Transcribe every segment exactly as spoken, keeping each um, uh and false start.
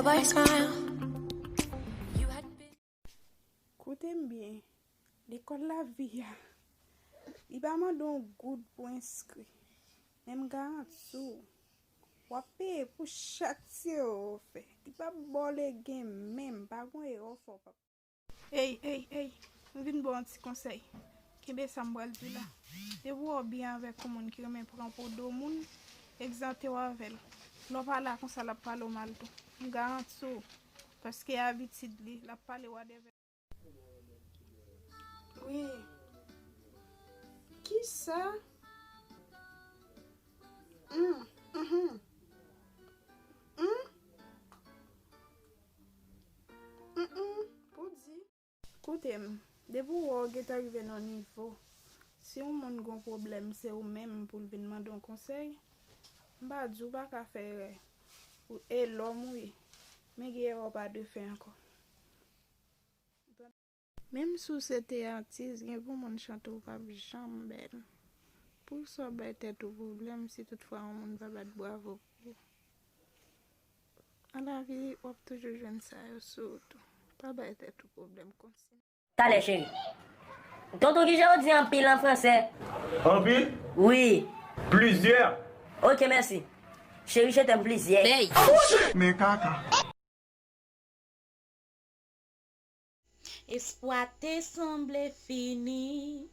Boy, smile. You hadn't been. Koute m byen, lekòl lavi a, li pa mande yon goud pou enskri. Men m garanti w, w ap peye pou chak ti erè w fè. Li p ap ba w legen menm, pa gon erè w fè w p ap. Ey, ey, ey, m vin ba w yon ti konsèy. Kenbe sa m pral di w la. Depi w wè w byen avèk yon moun ki renmen pran pou do moun, egzante w avè l. Lè w pale a konsa, l ap pale w mal tou. M garanti w, paske abitid li, l ap pale w a devè. Wi. Kisa? Hum, mhm. Hum? Mm, mm, pou di. Koute m, depi w wè w gentan rive nan yon nivo, si yon moun gen yon pwoblèm, se ou menm pou l vin mande yon konsèy, m pa di w pa ka fè erè. Ou, e lòm ou ye. Men gen erè w pa dwe fè ankò. Menm si w se te atis, gen pou moun chante w p ap janm bèl. Poukisa w bay tèt ou pwoblèm si toutfwa yon moun pa bat bravo pou ou? Nan lavi, w ap toujou jwenn sa yo sou ou tou. Pa bay tèt ou pwoblèm konsi. Talè, cheri. Tonton, kijan yo di anpil an fransè? Anpil? Wi. Plizyè? Ok, mèsi. Cheri, je t'aime plizyè. Men kaka. Espwa te sanble fini,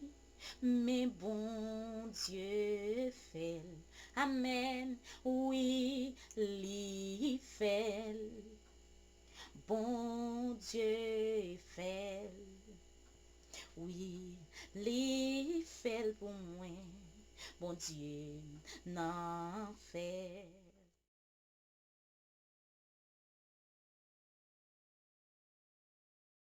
men Bondye fè l. Amèn, wi, li fè l. Bondye fè l. Wi, li fè l pou mwen. Bondye nan fè l.